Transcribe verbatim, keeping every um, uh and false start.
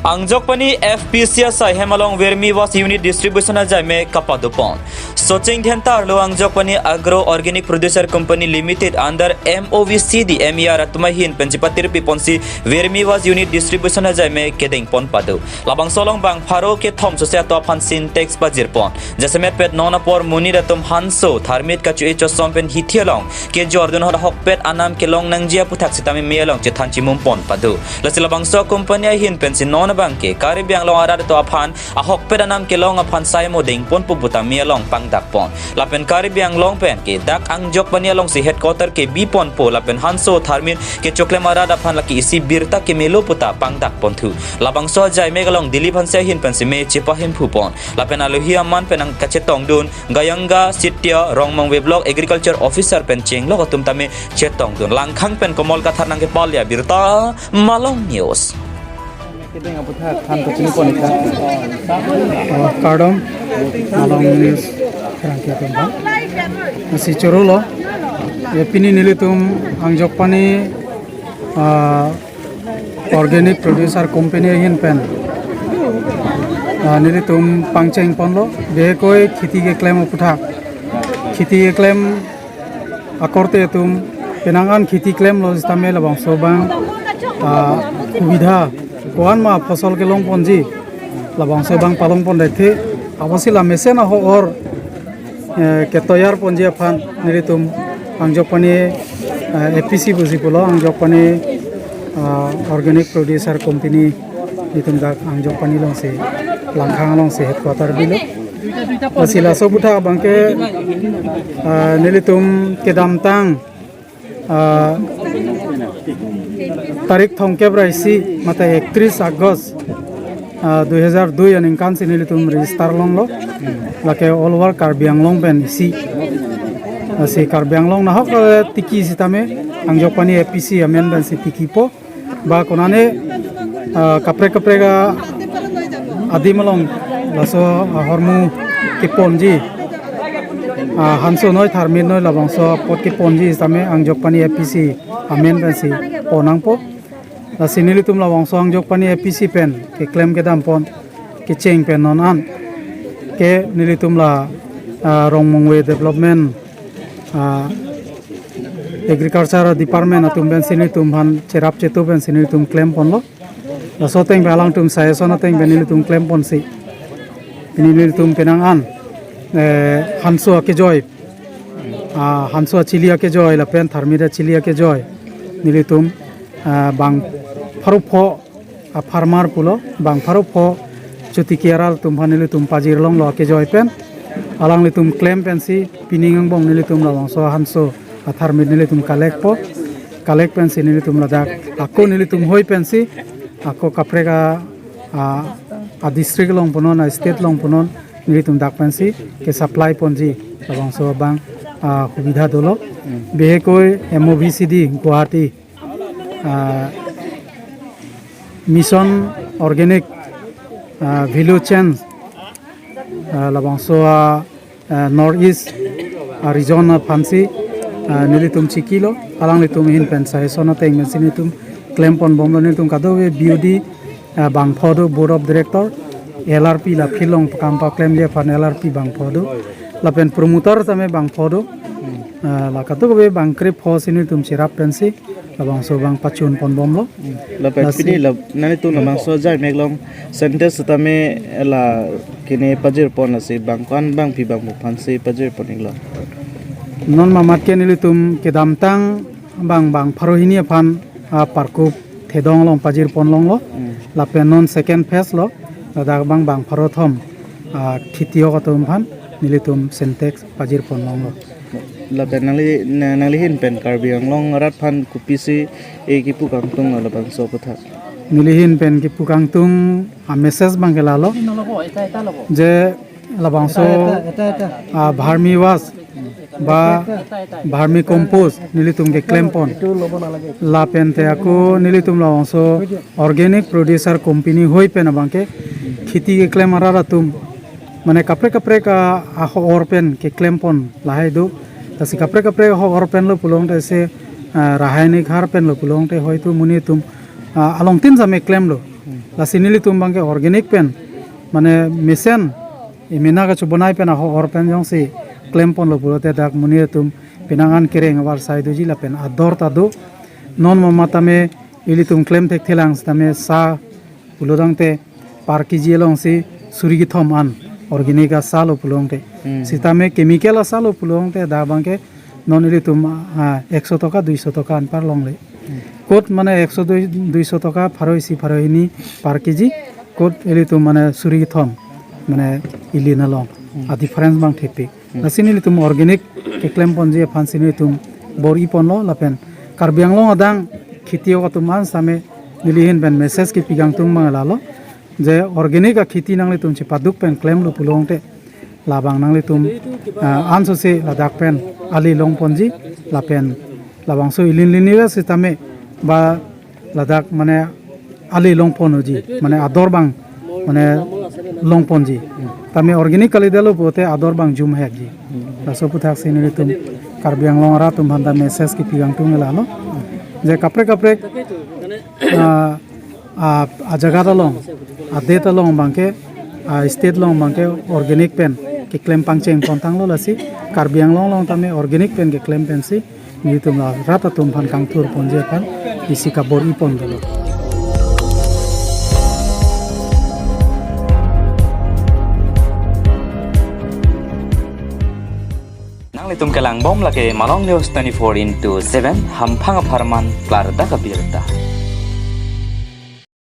Angjokpani F P C asai hem along Vermi Waste Unit Distribution ajaime kapadopon. Soching Dhentarlo Angjokpani Agro Organic Producer Company Limited under M O V C D M E R atum ahin pen chipatirpi ponsi Vermi Waste Unit Distribution ajaime kedengpon pado. Labangso along bang pharo kethom sose atum aphan Sintex pajirpon. Jasemet pet non apor monit atum hanso tharmit kachu-e chosom pen hithi along kejordun ahokpet anam kelong nangji aputhak sitame me along chethan chimumpon pado. Lasi labangso company ahin pensi non abangke Karbi Anglong arat atum aphan ahokpet anam kelong aphan sai mo dengponpo puta me along pangdakpon. Lapen Karbi Anglong pen ke dak Angjokpani alongsi headquarter kebiponpo lapen hanso tharmit kechoklem arat aphan lake isi birta kemelo puta pangdakponthu. Labangso ajaime along Dilip Hanse ahin pensi me chepahemphupon. Lapen alohi aman pen nangkachetongdun Gayanga Sitia Rongmongve Block Agriculture Officer pen chenglok atum tame chetongdun. Langkhang pen Komol Kathar nangkepale abirta Malong News. Kedeng aputhak than kachini pon ikha. Oh, kardom. Malong News kerang ke atum bang. Masih choro lo. Ya, pini nelitum Angjokpani, ah, Organic Producer Company ahin pen, ah, nelitum pangchengponlo. Bekoi kheti keklem aputhak. Kheti keklem akorte atum penang an kheti klemlo sitame labangso bang, ah, subidha. Ko-an ma phosol kelongponji labangso bang palongpon dekthe. Apotsi la mesen ahok or, eh, ketoyarponji aphan nelitum Angjokpani, eh, F P C pusi pulo, Angjokpani, ah, Organic Producer Company nelitum dak Angjokpani alongsi, Langkhang alongsi headquarter bilo. Lasi laso aputhak abangke, ah, nelitum kedamtang, ah, tarik thomkep ra isi mate iktris August, ah, dui hajar dui aningkan si nelitum register longlo. Lake all over Karbi Anglong pen isi. Lasi Karbi Anglong nahok, eh, tiki sitame Angjokpani F P C amen pensi tikipo. Ba konane, ah, kaprek kaprek adim along laso ahormu keponji, ah, hanso noi tharmit noi labangso apot keponji sitame Angjokpani F P C amen pensi ponnangpo. Lasi nelitum labangso Angjokpani F P C pen keklem kedampon kecheng pen non an ke nelitum la, ah, Rongmongve Development, ah, Agriculture Department atum pensi nelitum aphan cherap chetu pensi nelitum klemponlo. Laso ateng pen alangtum suggestion ateng pen nelitum klemponsi pini nelitum penang an, eh, hanso akejoi, ah, hanso achili akejoi lapen tharmit achili akejoi nelitum, ah, bang pharo pho a-farmer pulo, bang pharo pho chotiki arat atum aphan nelitum pajirlonglo akejoi pen. Alanglitum klem pensi pining angbong nelitum labangso hanso atharmit nelitum collect po. Collect pensi nelitum ladak ako nelitum hoi pensi ako kaprek a, a, a-district along punon, a-state along punon, nelitum dak pensi kesupply ponji labangso bang, ah, subidha dolo. Bihekoi M O V C D Guwahati, ah, Mission Organic, ah, Value Chain, ah, labangso, ah, ah, North East, ah, region aphansi, ah, nelitum chikilo, alanglitum ahin pen suggestion ateng pensi nelitum klemponbomlo. Nelitum kadokave B O D, ah, bang pho do, Board of Director, L R P la field along kam paklemji aphan L R P bang pho do. Lapen promoter tame bang pho do. Ah, la kadokave bang krepho si nelitum cherap pensi labangso bang pachunponbomlo. Lapen lasi pini la nanglitum labangso ajaime along Sintex sitame la kene pajirpon, lasi bang ko-an bangpi bangphu aphansi pajirpon iklo? Non mamat ke nelitum kedamtang bang, bang pharo hini aphan, ah, Parkup Thedong along pajirponlonglo. Hmm. Lapen non second phase lo, ladak bang, bang pharo thom, ah, kheti ok atum aphan nelitum Sintex pajirponlonglo. Lapen nangli, na-, nangli ahin pen Karbi Anglong arat aphan kopisi, eh, kipu kangtunglo labangso aputhak? Neli ahin pen kipu kangtung a-message bang ke lalo. Je labangso, ah, vermi waste ba vermi compost nelitum keklempon. Lapen te ako nelitum labangso Organic Producer Company hoi pen abang ke kheti keklem arat atum, mane kaprek kaprek a, ahok or pen keklempon lahai do. Lasi kaprek kaprek ahok or pen lo pulote se, ah, rasayanik har pen lo pulote hoito monit atum, ah, alongtin same klemlo. Lasi nelitum abangke organic pen, mane mesen, emena kachobonai pen ahok hor pen jongsi klem ponlo pulote dak monit atum penang an kereng avarsai doji lapen ador ta do. Non mamat tame ilitum klem thekthelang sitame sa pulo tangte per K G alongsi suri kethom an organic asa lo pulo tangte. Hmm. Sitame chemical asa lo pulo tangte dak abangke non ilitum, ah, ekso toka, duiso toka anpar longle. Hmm. Kot mane ekso dui, duiso toka pharo isi pharo hini per K G, kot ilitum mane suri kethom mane ili nalong. Hmm. A difference abang thepik. Hmm. Lasi nelitum organic keklem ponji aphansi nelitum bor-i ponlo lapen Karbi Anglong adang kheti ok atum an sitame neli ahin pen message kepi kangtung abang lalo, je organic akheti nanglitum chepaduk pen klemlo pulo tangte labang nanglitum, ah, ansose ladak pen ali long ponji lapen labangso ili lini ra sitame ba ladak mane ali long ponji, mane ador abang mane long ponji. Tame organic kalidetlo pulote ador abang jum hekji. Laso aphuthaksi nelitum Karbi Anglong arat atum aphanta message kepi kangtung lalo, je kaprek kaprek, ah, ah, ajaga along, adet along abangke, ah, state along abangke organic pen keklem pangcheng pontanglo, lasi Karbi Anglong along tame organic pen keklem pensi nelitum la rat atum aphan kangthur ponji aphan isi kabor-i pon dolo. Nanglitum kelang bom lake Malong News twenty-four into seven, hamphang apharman klardak abirta.